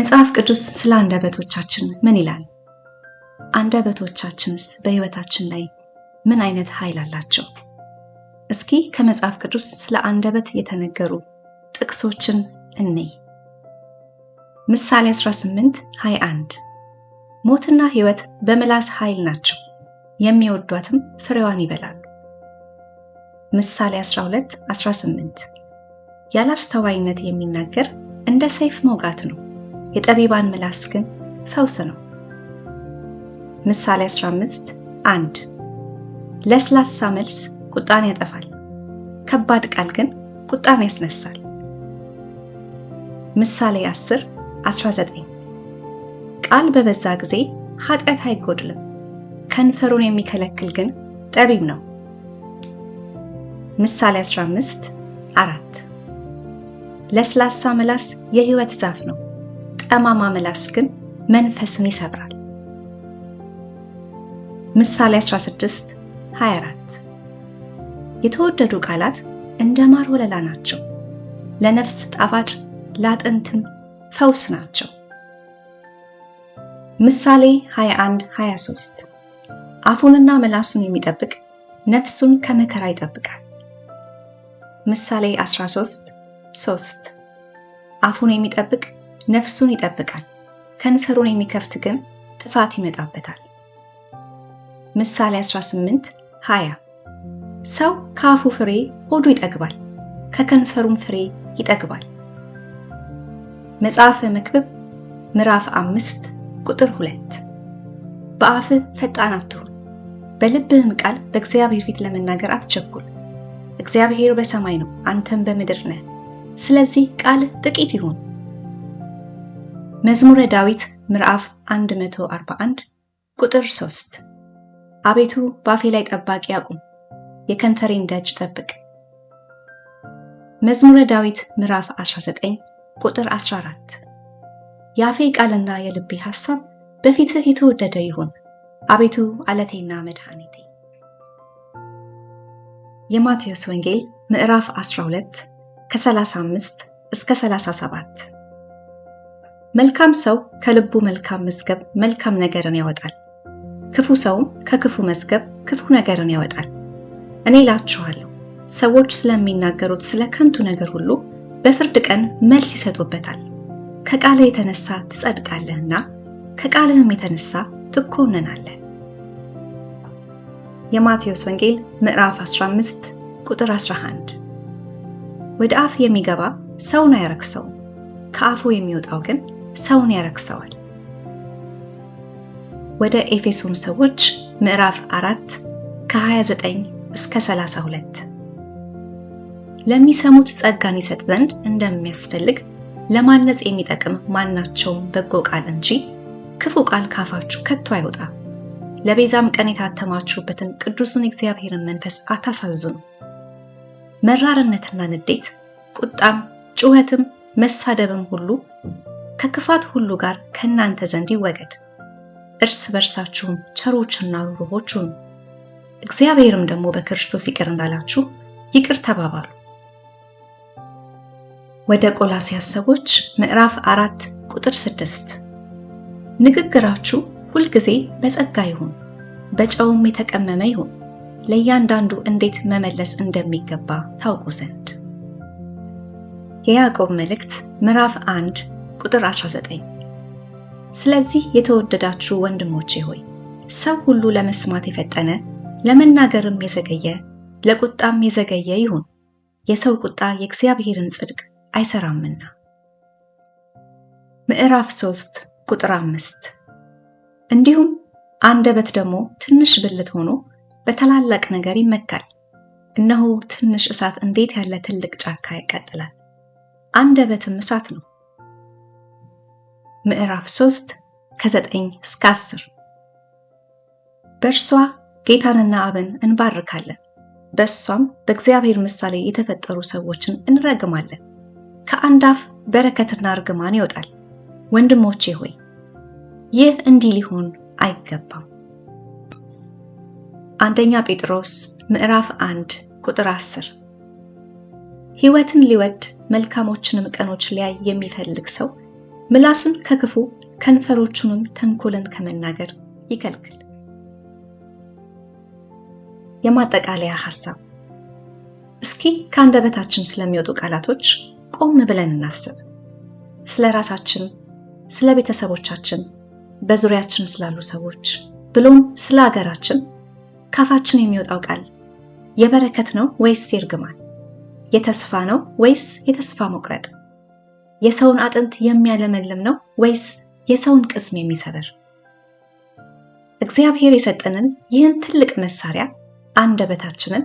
መጽሐፍ ቅዱስ ስለ አንደበቶቻችን ምን ይላል? አንደበቶቻችንስ በሕይወታችን ላይ ምን አይነት ኃይል አላቸው? እስኪ ከመጽሐፍ ቅዱስ ስለ አንደበት የተነገሩ ጥቅሶችን እንይ። ምሳሌ 18:21 ሞትና ሕይወት በምላስ ኃይል ናቸው፣ የሚወዷትም ፍሬዋን ይበላሉ። ምሳሌ 12:18 ያላስተዋይነት የሚናገር እንደ ሰይፍ መውጋት ነው፣ የጠቢባን ምላስ ግን ፈውስ ነው። ምሳሌ 15:1 ለስላሳ መልስ ቁጣን ያጠፋል፣ ከባድ ቃል ግን ቁጣን ያስነሳል። ምሳሌ 10:19 ቃል በበዛ ጊዜ ኃጢአት አይጎድልም፣ ከንፈሩን የሚከለክል ግን ጠቢብ ነው። ምሳሌ 15:4 ለስላሳ ምላስ የሕይወት ዛፍ ነው፣ ጠማማ ምላስ ግን መንፈስን ይሰብራል። ምሳሌ 16:24 የተወደዱ ቃላት እንደ ማር ወለላ ናቸው፣ ለነፍስ ጣፋጭ ለአጥንትም ፈውስ ናቸው። ምሳሌ 21:23 አፉንና ምላሱን የሚጠብቅ ነፍሱን ከመከራ ይጠብቃል። ምሳሌ 13:3 አፉን የሚጠብቅ ነፍሱን ይጠብቃል፣ ከንፈሩን የሚከፍት ግን ጥፋት ይመጣበታል። ምሳሌ 18:20 ሰው ከአፉ ፍሬ ሆዱ ይጠግባል፣ ከከንፈሩም ፍሬ ይጠግባል። መጽሐፈ መክብብ ምዕራፍ 5 ቁጥር 2 በአፍህ ፈጣን አትሁን፣ በልብህም ቃል በእግዚአብሔር ፊት ለመናገር አትቸኩል። እግዚአብሔር በሰማይ ነው፣ አንተም በምድር ነህ። ስለዚህ ቃልህ ጥቂት ይሁን። መዝሙረ ዳዊት ምዕራፍ 141 ቁጥር 3 አቤቱ በአፌ ላይ ጠባቂ አቁም፣ የከንፈሬን ደጅ ጠብቅ። መዝሙረ ዳዊት ምዕራፍ 19 ቁጥር 14 የአፌ ቃልና የልቤ ሐሳብ በፊትህ የተወደደ ይሁን፣ አቤቱ ዓለቴና መድኃኒቴ። የማቴዎስ ወንጌል ምዕራፍ 12 ከ35 እስከ 37 መልካም ሰው ከልቡ መልካም መዝገብ መልካም ነገርን ያወጣል፣ ክፉ ሰውም ከክፉ መዝገብ ክፉ ነገርን ያወጣል። እኔ እላችኋለሁ ሰዎች ስለሚናገሩት ስለ ከንቱ ነገር ሁሉ በፍርድ ቀን መልስ ይሰጡበታል። ከቃልህ የተነሳ ትጸድቃለህና ከቃልህም የተነሳ ትኮነናለህ። የማቴዎስ ወንጌል ምዕራፍ 15 ቁጥር 11 ወደ አፍ የሚገባ ሰውን አያረክሰውም፣ ከአፉ የሚወጣው ግን ሰውን ያረክሰዋል። ወደ ኤፌሶን ሰዎች ምዕራፍ 4 ከ29 እስከ 32 ለሚሰሙት ጸጋን ይሰጥ ዘንድ እንደሚያስፈልግ ለማነጽ የሚጠቅም ማናቸውም በጎ ቃል እንጂ ክፉ ቃል ካፋችሁ ከቶ አይውጣ። ለቤዛም ቀን የታተማችሁበትን ቅዱሱን እግዚአብሔርን መንፈስ አታሳዝኑ። መራርነትና ንዴት፣ ቁጣም፣ ጩኸትም፣ መሳደብም ሁሉ ከክፋት ሁሉ ጋር ከእናንተ ዘንድ ይወገድ። እርስ በርሳችሁም ቸሮችና ርኅሩኆች ሁኑ፣ እግዚአብሔርም ደግሞ በክርስቶስ ይቅር እንዳላችሁ ይቅር ተባባሉ። ወደ ቆላስይስ ሰዎች ምዕራፍ 4 ቁጥር 6 ንግግራችሁ ሁልጊዜ በጸጋ ይሁን፣ በጨውም የተቀመመ ይሁን፣ ለእያንዳንዱ እንዴት መመለስ እንደሚገባ ታውቁ ዘንድ። የያዕቆብ መልእክት ምዕራፍ 1 ቁጥር 19 ስለዚህ የተወደዳችሁ ወንድሞቼ ሆይ ሰው ሁሉ ለመስማት የፈጠነ ለመናገርም የዘገየ ለቁጣም የዘገየ ይሁን፣ የሰው ቁጣ የእግዚአብሔርን ጽድቅ አይሰራምና። ምዕራፍ 3 ቁጥር 5 እንዲሁም አንደበት ደግሞ ትንሽ ብልት ሆኖ በታላላቅ ነገር ይመካል። እነሆ ትንሽ እሳት እንዴት ያለ ትልቅ ጫካ ያቃጥላል! አንደበትም እሳት ነው። ምዕራፍ 3 ከ9 እስከ 10 በእርሷ ጌታንና አብን እንባርካለን፣ በእሷም በእግዚአብሔር ምሳሌ የተፈጠሩ ሰዎችን እንረግማለን። ከአንድ አፍ በረከትና እርግማን ይወጣል። ወንድሞቼ ሆይ ይህ እንዲህ ሊሆን አይገባም። አንደኛ ጴጥሮስ ምዕራፍ 1 ቁጥር 10 ሕይወትን ሊወድ መልካሞችንም ቀኖች ሊያይ የሚፈልግ ሰው ምላሱን ከክፉ ከንፈሮቹንም ተንኮልን ከመናገር ይከልክል። የማጠቃለያ ሐሳብ፣ እስኪ ከአንደበታችን ስለሚወጡ ቃላቶች ቆም ብለን እናስብ። ስለ ራሳችን፣ ስለ ቤተሰቦቻችን፣ በዙሪያችን ስላሉ ሰዎች ብሎም ስለ ሀገራችን ካፋችን የሚወጣው ቃል የበረከት ነው ወይስ የእርግማን? የተስፋ ነው ወይስ የተስፋ መቁረጥ? የሰውን አጥንት የሚያለመልም ነው ወይስ የሰውን ቅስም የሚሰብር? እግዚአብሔር የሰጠንን ይህን ትልቅ መሳሪያ አንደበታችንን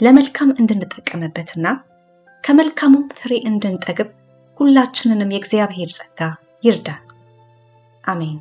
ለመልካም እንድንጠቀምበትና ከመልካሙም ፍሬ እንድንጠግብ ሁላችንንም የእግዚአብሔር ጸጋ ይርዳን። አሜን።